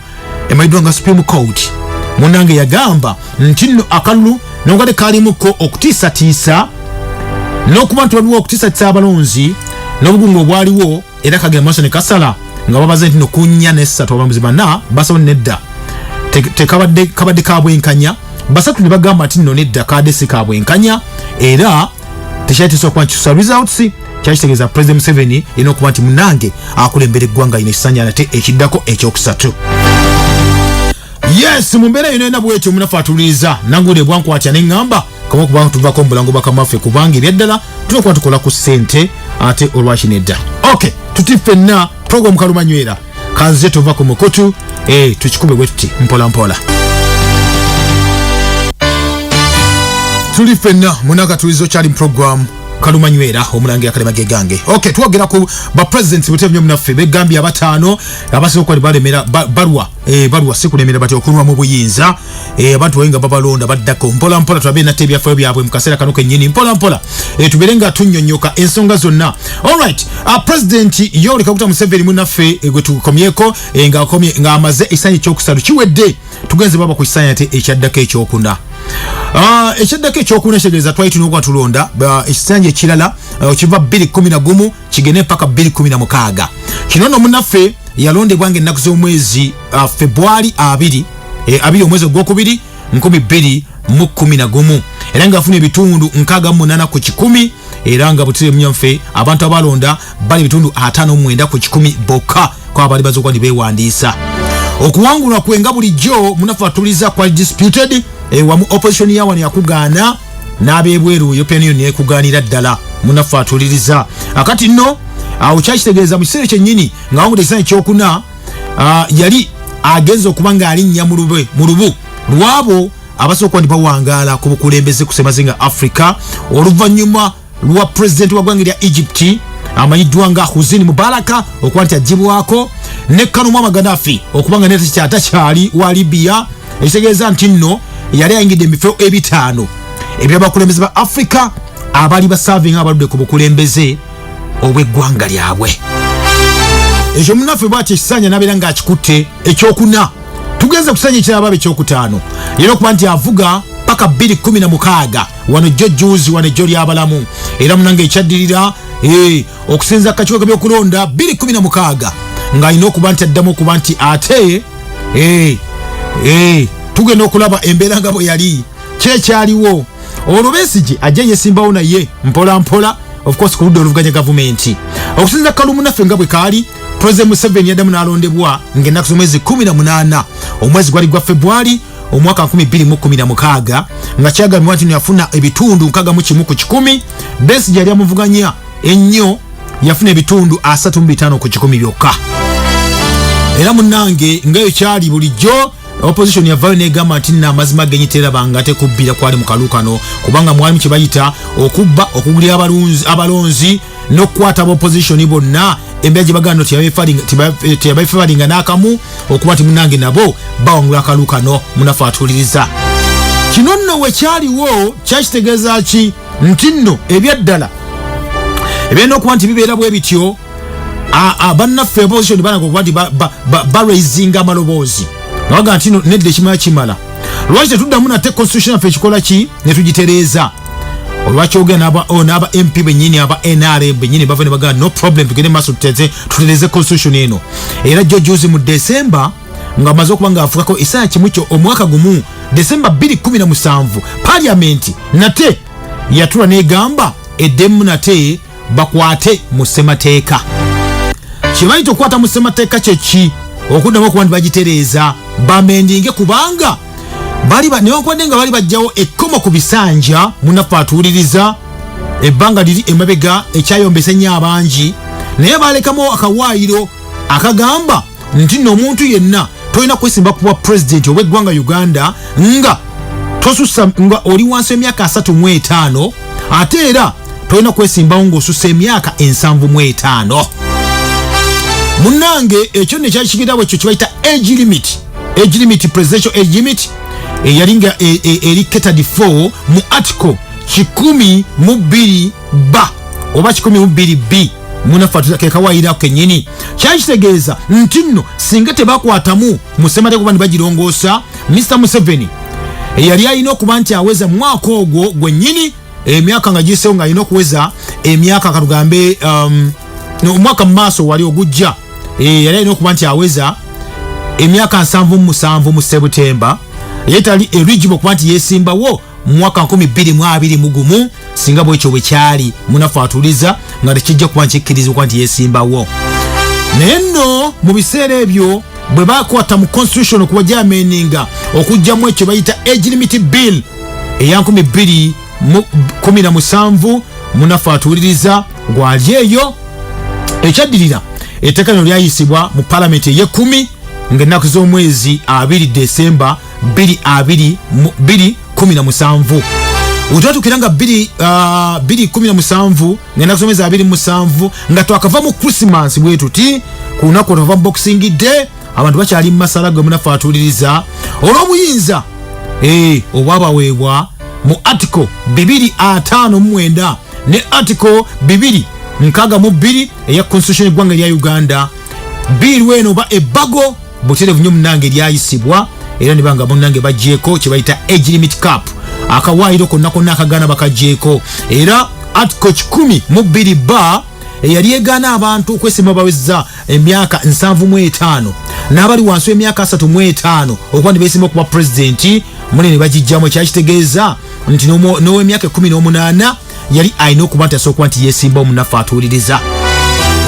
emanyiddwa nga Supreme Court, munnange, yagamba nti nno akalulu nokadde kalimuko okutiisatiisa n'okuba nti waliwo okutiisatiisa abalonzi n'obugungu obwaliwo. Era kagenda maaso ne kasala nga babaze nti no kunya nesatu abamuzi bana basaba nedda, tekabadde kabadde kabwenkanya. Basatu ne bagamba nti nno nedda, kadde si kabwenkanya, era tekyali okuba nti kisusa results. Kyakitegeeza President Museveni erina okuba nti munange akulembera eggwanga lino ekisanja nate ekiddako ekyokusatu. Yes, mu mbeera yonna yonna bwetyo, omunafu atuuliriza, nangule bwankwatya neŋŋamba kama kubanga tuvako mu bulango bakamaffe, kubanga ebyaddala tulina okuba tukola ku ssente, ate olwaki nedda. Ok, tuti ffenna program Kalumanywera kanze tuva ku mukutu tukikube bwe tuti mpola mpola. Tuli ffenna munaka tulizo kyali mu program Kalumanywera, omulangira Kalema gegange. Ok, twogera ku ba presidents butebyo nnyo munaffe begambye abataano abasinga okuba balemera balwa balwa si kulemera bati okulwa mu buyinza, abantu bawe nga babalonda baddako mpola mpola. Tulabe nate ebyafayo byabwe mu kaseera kano kennyini, mpola mpola, tubeere nga tunnyonnyoka ensonga zonna. Alright, President Yoweri Kaguta Museveni munaffe, gwe tukomyeko, ng'akomye ng'amaze ekisanja ekyokusatu kiwedde, tugenze baba ku kisanja ate ekyaddako ekyokuna. Ekyaddako ekyokuna kitegeeza twali tulina okuba tulonda ekisanja ekirala kiva 2011 kigende mpaka 2016. Kino nno munnaffe yalondebwa nga ennaku z'omwezi Febwali 2 omwezi ogwokubiri 2011, era ng'afuna ebitundu 68%. Era nga butire munyanfe abantu abalonda bali ebitundu 59% bokka kwa abali bazokuba ne beewandiisa. Okuwangulwa kwe nga bulijjo munafu atuliza kwali disputed, wamu opposition ya wano yakugaana n'ab'ebweru, European Union yekugaanira ddala. Munafu atuliriza, akati nno awo kyakitegeeza mu kiseera kyennyini ng'awangudde ekisanja ekyokuna, yali agenze okuba ng'alinnya mu lubu lwabo abasobola okuba nti bawangaala ku bukulembeze ku semazinga Africa, oluvannyuma lwa president wa ggwanga erya Egypt. Amanyiddwa nga Hussein Mubaraka okuba nti aggyibwako, ne Colonel Muammar Gaddafi okuba nga naye takyali wa Libya, ekitegeeza nti nno yali ayingidde emifo 5 ebyabakulembeze ba Africa abali basavinga abaludde ku bukulembeze obw'eggwanga lyabwe. Ekyo munnaffe bwati ekisanja n'abeera ng'akikutte ekyokuna. Tugenze kusanya ekiraba ekyokutaano, era okuba nti avuga paka 2016 wano jjo juzi wano ejjo lyabalamu. Era munange ekyaddirira okusinza kakiiko k'ebyokulonda 2016 ng'alina okuba nti addamu okuba nti ate tugenda okulaba embeera nga bwe yali kyekyaliwo. Olwo Besigye ajja yesimbawo naye mpola mpola, of course ku ludda oluvuganya gavumenti. Okusinza kalumu naffe nga bwe kaali, President Museveni yaddamu n'alondebwa ng'ennaku z'omwezi 18, omwezi gwali gwa February, omwaka 2016, nga kyagambibwa nti yafuna ebitundu 61%. Besigye yali amuvuganya ennyo yafuna ebitundu 35% byokka. Era munnange ngaeyo kyali bulijjo, opposition yavaayo negamba nti nno amazima genyi terabanga ate kubbira kwali mu kalulu kano, kubanga mwalimu kye bayita okubba, okugulira abalonzi n'okukwata abopposition bonna. Embeera gye bagamba teyabafaringa n'akamu okuba nti munnange nabo bawangula akalulu kano. Munafe atuuliriza kino nno wekyaliwo kyakitegeeza ki nti nno ebyaddala ebyalina okuba nti bibeera bwe bityo, bannaffe opposition banaga okuba nti baraisinga amaloboozi nga bagamba nti nedda, ekimala kimala, lwaki tetuddamu nate constitution yaffe ekikola ki ne tugitereeza? Olwakyogera n'aba MP bennyini aba NRM bennyini bava ne bagamba no problem, tugende maaso tutereze constitution eno. Era jjo juzi mu December nga amaze okuba ng'afukako esaa kimu kyo omwaka gumu, December 2017, parliament nate yatula negamba eddemu nate bakwate mu ssemateeka. Kyebayita okukwata mu ssemateeka kyeki? Okuddamu okuba nti bagitereeza, bamendinge, kubanga newankubadde nga bali bajjawo ekkomo ku bisanja. Munaffe atuwuliriza, ebbanga liri emabega ekyayombesa ennyo abangi, naye balekamu akawaayiro akagamba nti nno omuntu yenna tolina kwesimba ku bwa pulezidenti obw'eggwanga Uganda nga tosusa nga oli wansi w'emyaka 35, ate era tolina kwesimbawo ng'osusa emyaka 75. Munnange, ekyo nno ekyakigenda bwekyo kibayita age limit, age limit, presidential age limit eyali nga eri catered for mu article 102 b oba 102 b. Munaffe kekawayirako kennyini kyakitegeeza nti nno singa tebakwatamu mu ssemateeka kuba ne bagirongoosa, Mr Museveni eyali alina okuba nti aweza mwaka ogwo gwennyini emyaka nga giyisewo ng'alina okuweza emyaka katugambe omwaka mu maaso wali ogujja, yali alina okuba nti aweza emyaka 77 mu Sebutemba, ye tali eligible okuba nti yesimbawo mu mwaka 2021. Singa bwekyo bwe kyali, munafu atuliza, nga tekijja kuba nkikkirizibwa okuba nti yesimbawo. Naye nno mu biseera ebyo bwe bakwata mu constitution okuba gyameninga okugjamu ekyo bayita age limit bill eya 2017, munafu atuwuliriza, gwali eyo ekyaddirira etteeka lino lyayisibwa mu palamenti ey'ekumi ng'ennaku z'omwezi 2 Desemba 2017. Wetwatukira nga 2017 ng'ennaku z'omwezi 27, nga twakava mu Christmas bwe tuti, ku lunaku twava mu Boxing Day, abantu bakyali mu masala gwe. Munafe atuwuliriza, olw'obuyinza obwabaweebwa mu article 259 ne article 262 eya constitution y'eggwanga erya Uganda, bill eno oba ebbago buterevu nnyo munnange lyayisibwa, era ne banga munnange bagyeko kye bayita age limit cap, akawaayiro konna konna akagaana bakagyeko. Era article 102 b eyali egaana abantu okwesimba baweza emyaka 75 n'abali wansi w'emyaka 35 okuba ne beesimba okuba pulezidenti, mune ne bagijjamu. Ekyakitegeeza nti n'ow'emyaka 18 yali alina okuba nti asobola okuba nti yeesimba. Omunaffe atuwuliriza,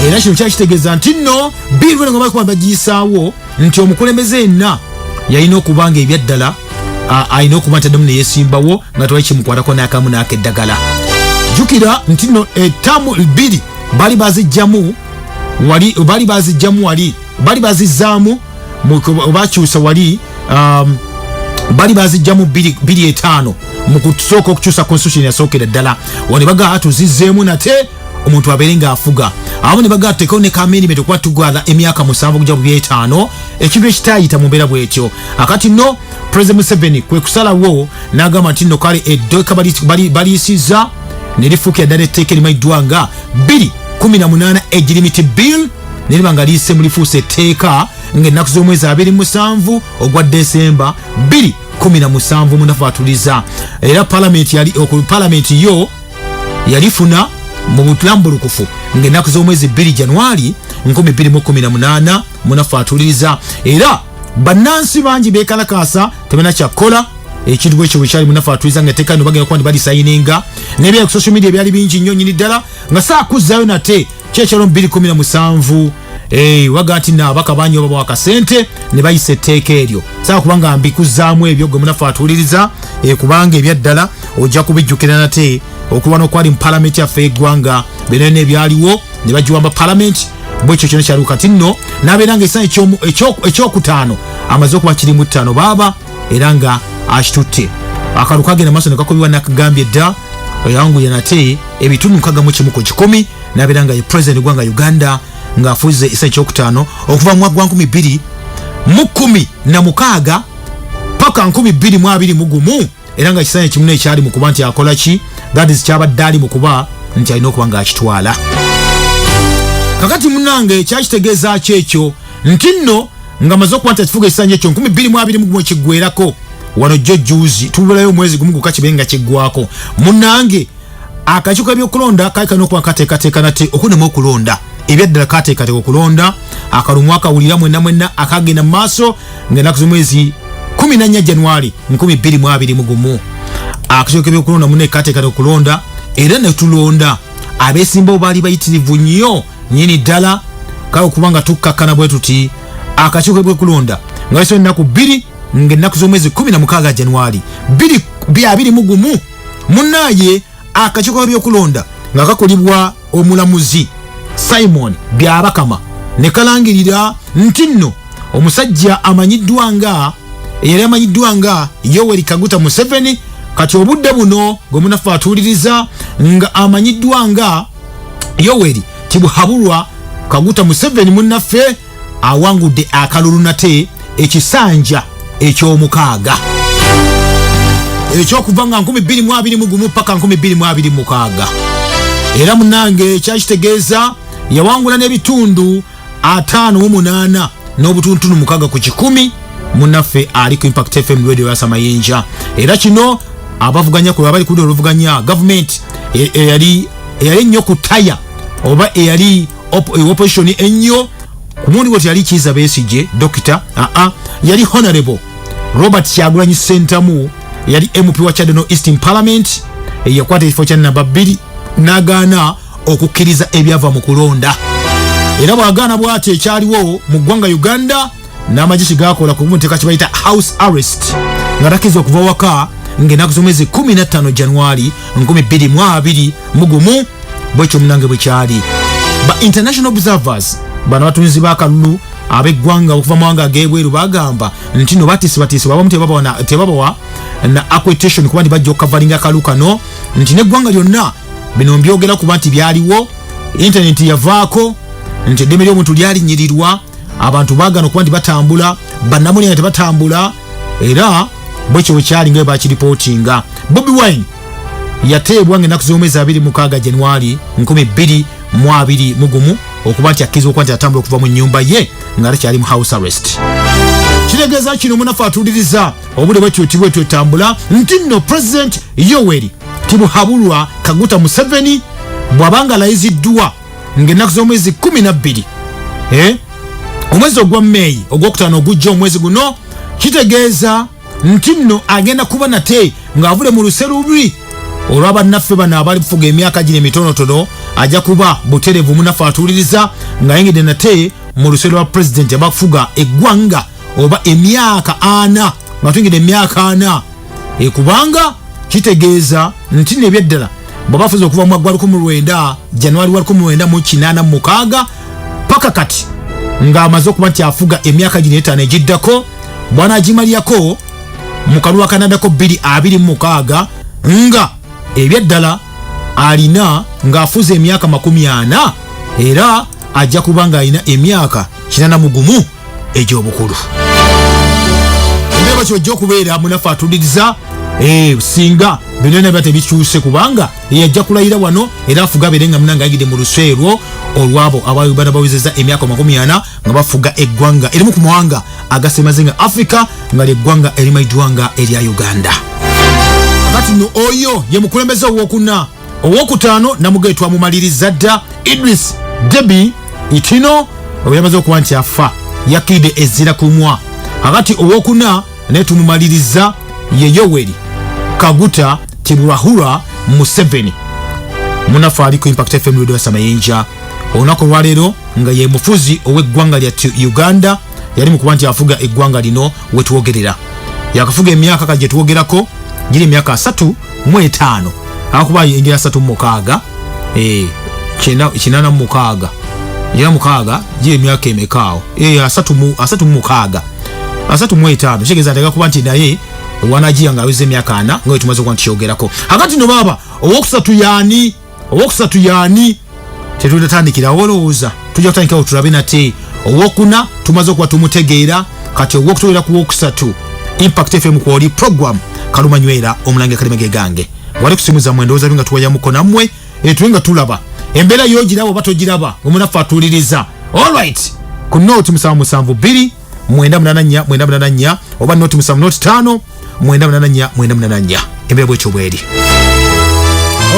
era kino kyakitegeeza nti nno bill nga balikuba bagiyisaawo nti omukulembeze yenna yalina okuba nga ebyaddala alina okuba nti addamu neyesimbawo nga tewali kimukwatako n'akamu n'akeddagala. Jjukira nti nno ettaamu bbiri bali bazijjamu wali, bali bazijjamu wali, bali bazizzaamu bakyusa wali, bali bazijjamu 2 5 mu kusooka okukyusa constitution yasookera ddala. Wano bagaa tuzizzeemu nate. Omuntu abeere ng'afuga awamu ne bagatteko ne kamendimenti okuba tugwala emyaka 7 okujja ku 50, ekintu ekitaayita mu mbeera bwetyo. Akati nno President Museveni kwe kusalawo n'agamba nti nno kale eddeeka baliyisizza ne lifuukira ddala etteeka erimanyiddwa nga 2018 Age Limit Bill, ne liba nga liyise mu lifuuse etteeka ng'ennaku z'omwezi 27 ogwa Desemba 2017. Munafu atuliza, era palamenti yali palamenti yo yalifuna mu bulambulukufu ng'ennaku z'omwezi 2 Januari 2018. Munafu atuliriza, era bannansi bangi bekalakaasa, tebalina kyakkola. Ekintu bwekyo bwekyali, munafu atuliza, nga etteeka lino bagenda kuba nti balisayininga n'ebyali ku social media byali bingi nnyo nnyini ddala nga saakuzzayo nate kyekyalo mu 2017. Waga nti naabaka bangi oba akasente ne bayisa etteeka eryo. Saa kubanga mbikuzzaamu ebyo gwe munafu atuwuliriza, kubanga ebyaddala ojja kubijjukira nate okulwana okwali mu palamenti yaffe eggwanga byonna ebyaliwo ne bagiwamba palamenti. Bwekyo kyona kyaliwo. Kati nno n'abeera nga ekisanyi ekyokutaano amaze okuba kiri mu ttaano baaba era nga akitutte. Akalulu kagenda maaso ne kakubibwa, nakagambye dda, oyanguye nate ebitundu 61% n'abeera nga ye president gwanga Uganda ng'afuze ekisanyi ekyokutaano okuva mu mwaka gwa 2016 paka 2021, era nga kisanyi kimu nekyali mu kuba nti akola ki, that is kyabadde ali mu kuba nti alina okuba ng'akitwala. Kakati munange, kyakitegeeza ki ekyo? Nti nno nga maze okuba nti akifuga ekisanja ekyo 2021 kiggwerako wano jjo juzi, tubulayo omwezi gumu gwokka kibe nga kiggwako. Munange, akakiiko k'ebyokulonda kali kalina okuba kateekateeka nate okunema okulonda. Ebyaddala kateekateeka okulonda akalulu akawulira mwenna mwenna akagenda mu maaso ng'ennaku z'omwezi 14 Januari 2021. Akakiiko k'ebyokulonda munne kateekateeka okulonda era ne tulonda. Abeesimbawo baali bayitirivu nnyo nnyini ddala. Kale okuba nga tukkakkana bwe tuti, akakiiko k'ebyokulonda nga bisobola ennaku 2 ng'ennaku z'omwezi 16 Januari 2021, munaaye akakiiko k'ebyokulonda nga kakulibwa omulamuzi Simon Byabakama ne kalangirira nti nno omusajja amanyiddwa nga eyali amanyiddwa nga Yoweri Kaguta Museveni, kati obudde buno gwe munaffe atuuliriza nga amanyiddwa nga Yoweri Tibuhaburwa Kaguta Museveni, munnaffe awangudde akalulu nate ekisanja ekyomukaaga ekyokuva nga 2021 paka 2026. Era munange kyakitegeeza yawangula n'ebitundu 58.6. Munnaffe ali ku Impact FM Radio yasa Mayinja. Era kino abavuganya ku abali kudda oluvuganya gavumenti eyali ennyo ku taya oba eyali opposition ennyo ku mulundi gwe teyali Kiiza Besigye dokita, aa yali Honorable Robert Kyagulanyi Sentamu, yali MP wa Kyadondo East in Parliament, yakwata ekifo kya namba 2 n'agaana okukkiriza ebyava mu kulonda. Era bw'agaana bw'ati, ekyaliwo mu ggwanga Uganda n'amagye gakola ku muteeka kibayita house arrest, nga takkiriza okuva waka ng'ennaku z'omwezi 15 Januari 2021. Bwekyo munange bwe kyali. Ba international observers bano abatunzi b'akalulu ab'eggwanga okuva mu mawanga ag'ebweru bagamba nti no batiisibwatiisibwa, abamu tebabawa na accreditation kuba nti bajja okukavalinga akalu kano, nti n'eggwanga lyonna bino mbyogera kuba nti byaliwo, intaneti yavaako, nti eddembe ly'omuntu lyalinyirirwa, abantu baagana okuba nti batambula, bannamulya nga tebatambula. Era bwekyo bwe kyali nga bwe bakiripootinga. Bobi Wine yateebwa ng'ennaku z'omwezi 26 Januari 2021 okuba nti akkirizibwa okuba nti atambula okuva mu nnyumba ye nga takyali mu house arrest. Kitegeeza kino, munafu atuuliriza, obudde bwetyo bwetyo etambula nti nno President Yoweri Tibuhaburwa Kaguta Museveni bw'abanga alayiziddwa ng'ennaku z'omwezi 12 omwezi ogwa Meeyi, ogwokutaano ogujja omwezi guno, kitegeeza nti nno agenda kuba nate ng'avudde mu luse lubi olw'abannaffe bano abali kufuga emyaka gino emitonotono. Ajja kuba butereevu, munaffe atuwuliriza, ng'ayingidde nate mu luse lwa pulezidenti abakufuga eggwanga oba emyaka 40, nga tuyingidde emyaka 40, kubanga kitegeeza nti nebyeddala bwe bafuze okuva mu mwaka gwa 1900 Januari wa 1986 paka kati ng'amaze okuba nti afuga emyaka gino etaano egiddako, bw'anaagimalirako mu kalulu akanaddako 2026, nga ebyaddala Alina ng'afuze emyaka 40, era ajja kuba ng'alina emyaka 81 egy'obukulu. Embeera kyojja okubeera munaffe atuliriza, singa byonna biba tebikyuse, kubanga yajja kulayira wano era afuga abeere nga munange ayingidde mu luseerwo olwabo abana bawezezza emyaka 40 nga bafuga eggwanga erimu ku mawanga agasemazinga Africa, nga lyeggwanga erimanyiddwa nga erya Uganda. Kati nno oyo ye mukulembeze owokuna. Owokutaano namugaye twamumaliriza dda, Idris Deby Itno, oyo yamaze okuba nti afa, yakkiridde ezira kumwa. Akati owokuna naye tumumaliriza, ye Yoweri Kaguta Tibuhaburwa Museveni, munafe ali ku Impact FM Radio Samayinja olunaku olwaleero, nga ye mufuzi ow'eggwanga lya Uganda. Yali mukuba nti afuga eggwanga lino wetwogerera, yakafuga emyaka ka gyetwogerako giri emyaka 35, akuba engeri 36, 86 era mukaaga, giri emyaka emekaawo? 36, 35. Kitegeeza ateka kuba nti naye wanagiya nga aweza emyaka 40, nga wetumaze okuba nti kyogerako. Akati no baaba owokusatu yaani? Owokusatu yaani? Tetutatandikirawo, olowooza tujja kutandikirawo tulabe nate. Owokuna tumaze okuba tumutegeera, kati owokutolera ku wokusatu. Impact FM kwoli, program Kalumanywera, omulange kalime ge gange wali kusimu zammwe. Ndowooza nga tuwayamuko nammwe, tube nga tulaba embeera yogiraba oba togiraba, omunaffe atuuliriza. Alright, ku nooti 772 984 984 oba nooti 7 nooti 5 984 984. Embeera bwekyo bweri.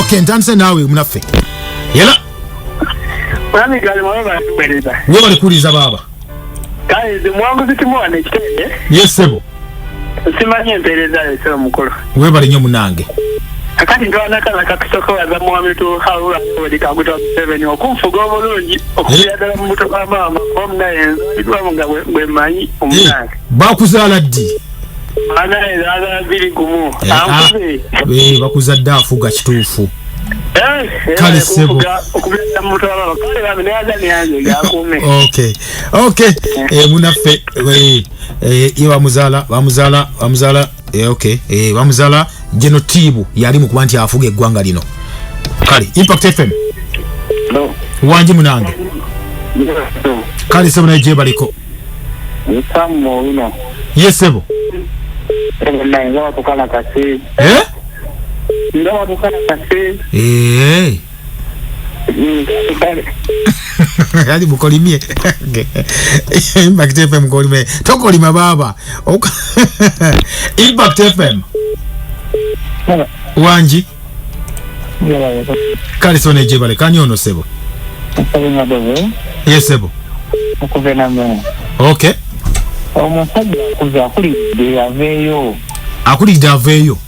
Ok, ntandise naawe munaffe yala. Mwami Galima, webale kuweereza. Webale kuwuliriza baaba. Kale nze muwanguzi Timuwana ekitende. Yes ssebo. Simanyi empeereza yose omukulu. Webale nnyo munange. Kakati ntwala kala kakisooka waza mwami Tibuhaburwa Yoweri Kaguta Museveni okunfuga obulungi okuviira ddala mu buto bwa maama, kuba munaye nzaliddwamu nga bwe mmanyi omunange. Bakuzaala ddi? Anaye zaazala 21. Ankuze. Bakuzadde afuga, kituufu. Kale ssebo. Okuviira mu buto bwa maama. Kale bambi neyaza neyanze gakuume. Okay, munaffe, ye bamuzaala okay, bamuzaala genotiibu yali mu kuba nti afuga eggwanga lino. Kale, Impact FM. Wangi munange? Kale sebo, naye gyebaliko. Nsamu owino. Ye sebo. Naye nga watukana kase. Eh? Nga watukana kase. Kale. Ali mukolimye. Impact FM kolime, tokolima baaba. Impact FM, wangi? Kale sebo, naye gyebale. Kani ono sebo? Ye sebo. Okuva enamu. Okay. Omusajja akuze, akulidde, aveeyo. Akulidde aveeyo.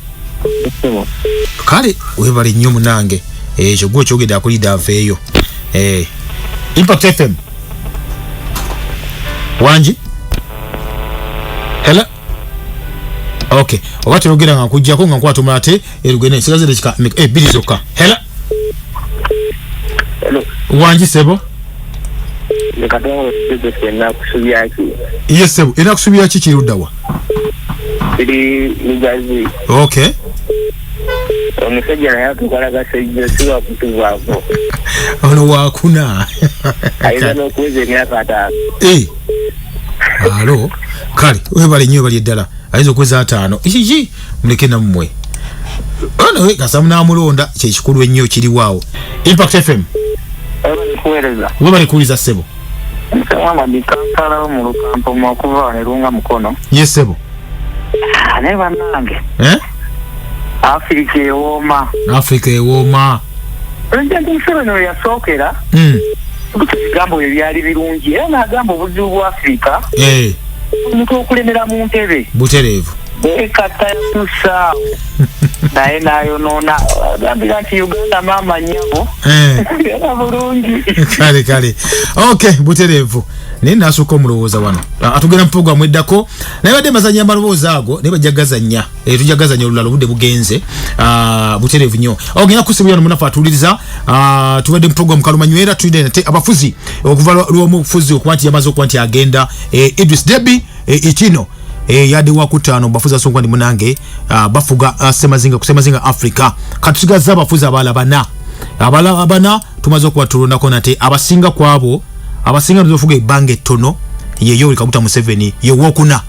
Ssebo. Kale webale nnyo munange, ekyo gwe okyogedde, akulidde aveeyo. Impact FM, wangi? Hello. Okay, oba toyogera nga nkujjako nga nkwata omulala ate erugende nsigaze dakika 2 zokka. Hello. Hello. Wangi sebo. Katongo Joseph, enakusubya ki? Ye sebo, enakusubira ki? Kiri luddawa? Kiri Lugazi. Okay. Omusajja naye atukola kasejjo, si wakutuvaako. Ono wakuna. Ayinza n'okuweza emyaka 50. Alo, kale webale nnyo, bali eddala ayinza okuweza 50. Iki muleke nammwe, ono kasa munamulonda, kyekikulu ennyo kiriwaawo. Impact FM. Kuweereza. Webale kuwuliza ssebo. Muhammad Kampala mu Lukampo okuva wano Erunga Mukono. Ye ssebo. Naye bannange, Eh? Afirika ewooma. Afrika ewooma. Pulezidenti Museveni we yasookera, kutu ebigambo bye byali birungi, era n'agamba obuzibu bwa Afirika omuntu okulemera mu ntebe. Butereevu. Kata yatuusaawo naye n'ayonoona, agambira nti Uganda maama nnyabo, era bulungi. Kale, okay, butereevu. Naye nasooka omulowooza wano. Atugenda mu programu eddako, naye badde mbazanya amaloboozi ago, naye bajja gazanya. Tujja gazanya olulala, obudde bugenze. Butereevu nnyo. Ogenda kusibira no munafu atuwuliriza. Tubadde mu programu Kalumanywera, tulinde nate abafuzi okuva lw'omufuzi okuba nti yamaze okuba nti agenda, Idris Deby Itno, yadde wakutaano bafuzi asonga ndi munange, bafuga, semazinga ku semazinga Africa. Katusigaza abafuzi abalala bana. Abalala bana tumaze okubatulondako nate abasinga kwabo abasinga tuzofuga ebbanga ettono ye Yoweri Kaguta Museveni ye wokuna.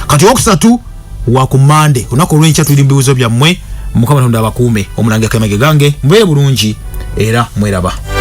Kati owokusatu wa ku Mande, olunaku olw'enkya tuli mu bibuuzo byammwe. Mukama Katonda abakuume. Omulangira Kemege gange, mubeere bulungi era mweraba.